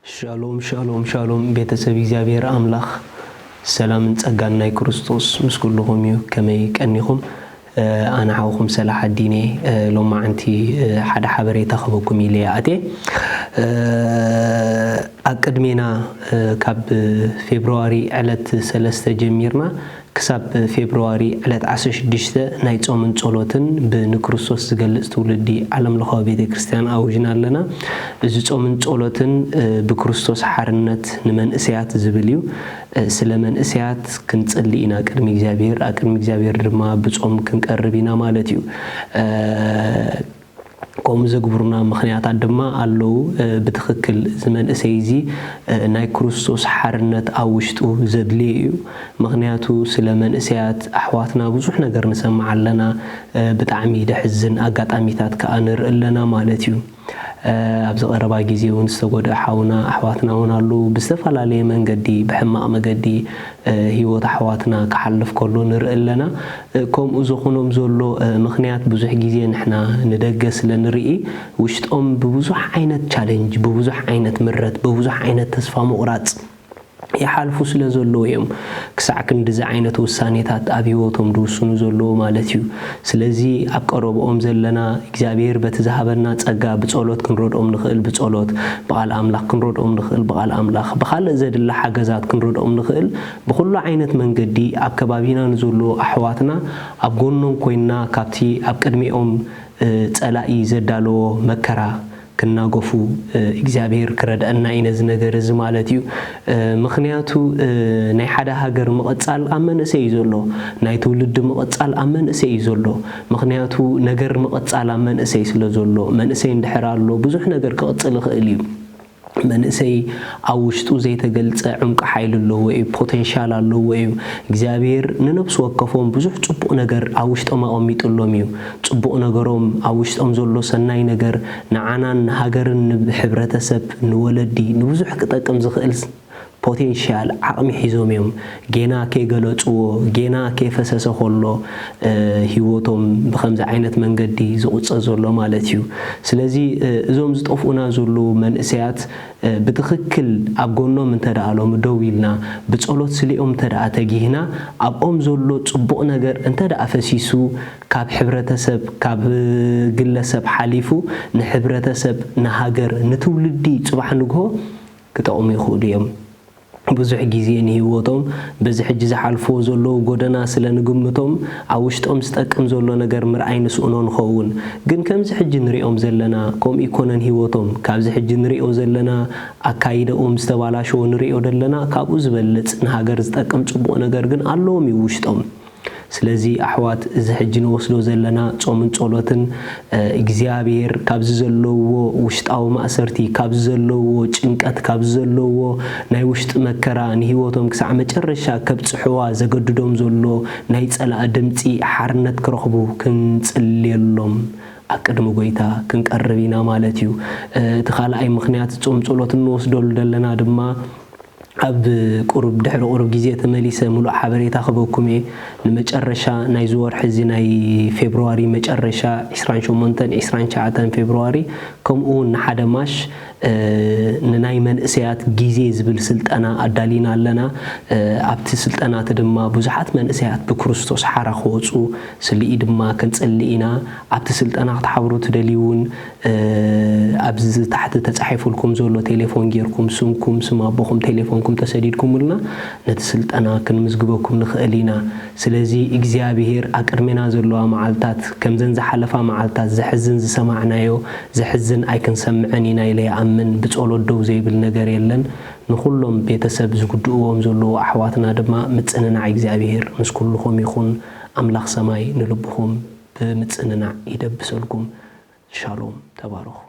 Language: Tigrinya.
ሻሎም ሻሎም ሻሎም፣ ቤተሰብ እግዚኣብሔር ኣምላኽ ሰላምን ጸጋን ናይ ክርስቶስ ምስ ኩልኹም እዩ። ከመይ ቀኒኹም? ኣነ ሓውኹም ሰላሓዲን እየ። ሎማዓንቲ ሓደ ሓበሬታ ክህበኩም ኢለ እየ ኣትየ። ኣብ ቅድሜና ካብ ፌብርዋሪ ዕለት ሰለስተ ጀሚርና ክሳብ ፌብርዋሪ ዕለት ዓሰርተ ሽዱሽተ ናይ ጾምን ጸሎትን ብንክርስቶስ ዝገልጽ ትውልዲ ዓለም ለኻዊ ቤተ ክርስቲያን ኣውጅና ኣለና። እዚ ጾምን ጸሎትን ብክርስቶስ ሓርነት ንመንእሰያት ዝብል እዩ። ስለ መንእሰያት ክንጽሊ ኢና ቅድሚ እግዚኣብሔር፣ ኣብ ቅድሚ እግዚኣብሔር ድማ ብጾም ክንቀርብ ኢና ማለት እዩ። ከምኡ ዘግብሩና ምኽንያታት ድማ ኣለዉ። ብትኽክል እዚ መንእሰይ እዚ ናይ ክርስቶስ ሓርነት ኣብ ውሽጡ ዘድልዮ እዩ። ምኽንያቱ ስለ መንእሰያት ኣሕዋትና ብዙሕ ነገር ንሰምዕ ኣለና። ብጣዕሚ ደሕዝን ኣጋጣሚታት ከኣ ንርኢ ኣለና ማለት እዩ። ኣብዚ ቀረባ ግዜ እውን ዝተጎድአ ሓውና ኣሕዋትና እውን ኣለዉ። ብዝተፈላለየ መንገዲ፣ ብሕማቕ መገዲ ህይወት ኣሕዋትና ክሓልፍ ከሎ ንርኢ ኣለና። ከምኡ ዝኾኖም ዘሎ ምኽንያት ብዙሕ ግዜ ንሕና ንደገ ስለ ንርኢ ውሽጦም ብብዙሕ ዓይነት ቻለንጅ፣ ብብዙሕ ዓይነት ምረት፣ ብብዙሕ ዓይነት ተስፋ ምቑራጽ ይሓልፉ ስለ ዘለዉ እዮም ክሳዕ ክንድዚ ዓይነት ውሳኔታት ኣብ ህይወቶም ዝውስኑ ዘለዉ ማለት እዩ። ስለዚ ኣብ ቀረብኦም ዘለና እግዚኣብሔር በቲ ዝሃበና ጸጋ ብጸሎት ክንረድኦም ንኽእል ብጸሎት፣ ብቓል ኣምላኽ ክንረድኦም ንኽእል ብቓል ኣምላኽ፣ ብኻልእ ዘድሊ ሓገዛት ክንረድኦም ንኽእል ብኹሉ ዓይነት መንገዲ ኣብ ከባቢና ንዘለዉ ኣሕዋትና ኣብ ጎኖም ኮይንና ካብቲ ኣብ ቅድሚኦም ጸላኢ ዘዳለዎ መከራ ክናገፉ እግዚኣብሔር ክረድአና እዩ ነዚ ነገር እዚ ማለት እዩ። ምኽንያቱ ናይ ሓደ ሃገር ምቕጻል ኣብ መንእሰይ እዩ ዘሎ። ናይ ትውልዲ ምቕጻል ኣብ መንእሰይ እዩ ዘሎ። ምኽንያቱ ነገር ምቕጻል ኣብ መንእሰይ ስለ ዘሎ፣ መንእሰይ እንድሕር ኣሎ ብዙሕ ነገር ክቕጽል ይኽእል እዩ። መንእሰይ ኣብ ውሽጡ ዘይተገልጸ ዕምቂ ሓይሊ ኣለዎ እዩ፣ ፖቴንሻል ኣለዎ እዩ። እግዚኣብሔር ንነፍሲ ወከፎም ብዙሕ ጽቡቕ ነገር ኣብ ውሽጦም ኣቐሚጥሎም እዩ። ጽቡቕ ነገሮም፣ ኣብ ውሽጦም ዘሎ ሰናይ ነገር ንዓናን ንሃገርን ንሕብረተሰብ ንወለዲ ንብዙሕ ክጠቅም ዝኽእል ፖቴንሻል ዓቕሚ ሒዞም እዮም። ጌና ከይገለጽዎ፣ ጌና ከይፈሰሰ ከሎ ህይወቶም ብኸምዚ ዓይነት መንገዲ ዝቑጸር ዘሎ ማለት እዩ። ስለዚ እዞም ዝጠፍኡና ዘለዉ መንእሰያት ብትኽክል ኣብ ጎኖም እንተ ደኣ ሎሚ ደው ኢልና ብጸሎት ስሊኦም እንተ ደኣ ተጊህና ኣብኦም ዘሎ ጽቡቕ ነገር እንተ ደኣ ፈሲሱ ካብ ሕብረተሰብ፣ ካብ ግለሰብ ሓሊፉ ንሕብረተሰብ፣ ንሃገር፣ ንትውልዲ ጽባሕ ንግሆ ክጠቕሙ ይኽእሉ እዮም። ብዙሕ ግዜ ንህይወቶም በዚ ሕጂ ዝሓልፍዎ ዘለዉ ጎደና ስለ ንግምቶም ኣብ ውሽጦም ዝጠቅም ዘሎ ነገር ምርኣይ ንስእኖ ንኸውን። ግን ከምዚ ሕጂ ንሪኦም ዘለና ከምኡ ይኮነን ህይወቶም። ካብዚ ሕጂ ንሪኦ ዘለና ኣካይደኦም ዝተባላሸወ ንሪኦ ዘለና ካብኡ ዝበልጽ ንሃገር ዝጠቅም ጽቡቕ ነገር ግን ኣለዎም እዩ ውሽጦም። ስለዚ ኣሕዋት እዚ ሕጂ ንወስዶ ዘለና ጾምን ጸሎትን እግዚኣብሔር ካብዚ ዘለዎ ውሽጣዊ ማእሰርቲ፣ ካብዚ ዘለዎ ጭንቀት፣ ካብዚ ዘለዎ ናይ ውሽጢ መከራ ንህይወቶም ክሳዕ መጨረሻ ከብጽሕዋ ዘገድዶም ዘሎ ናይ ጸላኢ ድምጺ ሓርነት ክረኽቡ ክንጽልየሎም ኣብ ቅድሚ ጎይታ ክንቀርብ ኢና ማለት እዩ። እቲ ካልኣይ ምኽንያት ጾም ጸሎት እንወስደሉ ዘለና ድማ ኣብ ቁሩብ ድሕሪ ቁሩብ ግዜ ተመሊሰ ምሉእ ሓበሬታ ክበኩም እየ። ንመጨረሻ ናይዚ ወርሒ እዚ ናይ ፌብርዋሪ መጨረሻ ዒስራን ሸሞንተን ዒስራን ትሽዓተን ፌብርዋሪ ከምኡ እውን ንሓደ ማሽ ንናይ መንእሰያት ግዜ ዝብል ስልጠና ኣዳሊና ኣለና። ኣብቲ ስልጠና እቲ ድማ ብዙሓት መንእሰያት ብክርስቶስ ሓራ ክወፁ ስልኢ ድማ ክንፅሊ ኢና። ኣብቲ ስልጠና ክትሓብሩ ትደልዩ እውን ኣብዚ ታሕቲ ተጻሒፉልኩም ዘሎ ቴሌፎን ጌርኩም ስምኩም ስም ኣቦኹም ቴሌፎንኩም ተሰዲድኩምልና ነቲ ስልጠና ክንምዝግበኩም ንኽእል ኢና። ስለዚ እግዚኣብሔር ኣብ ቅድሜና ዘለዋ መዓልታት ከምዘን ዝሓለፋ መዓልታት ዘሕዝን ዝሰማዕናዮ ዘሕዝን ኣይክንሰምዕን ኢና ኢለ ይኣምን። ብጸሎት ደው ዘይብል ነገር የለን። ንኹሎም ቤተሰብ ዝጉድእዎም ዘለዉ ኣሕዋትና ድማ ምጽንናዕ እግዚኣብሔር ምስ ኩልኹም ይኹን። ኣምላኽ ሰማይ ንልብኹም ብምጽንናዕ ይደብሰልኩም። ሻሎም፣ ተባረኹ።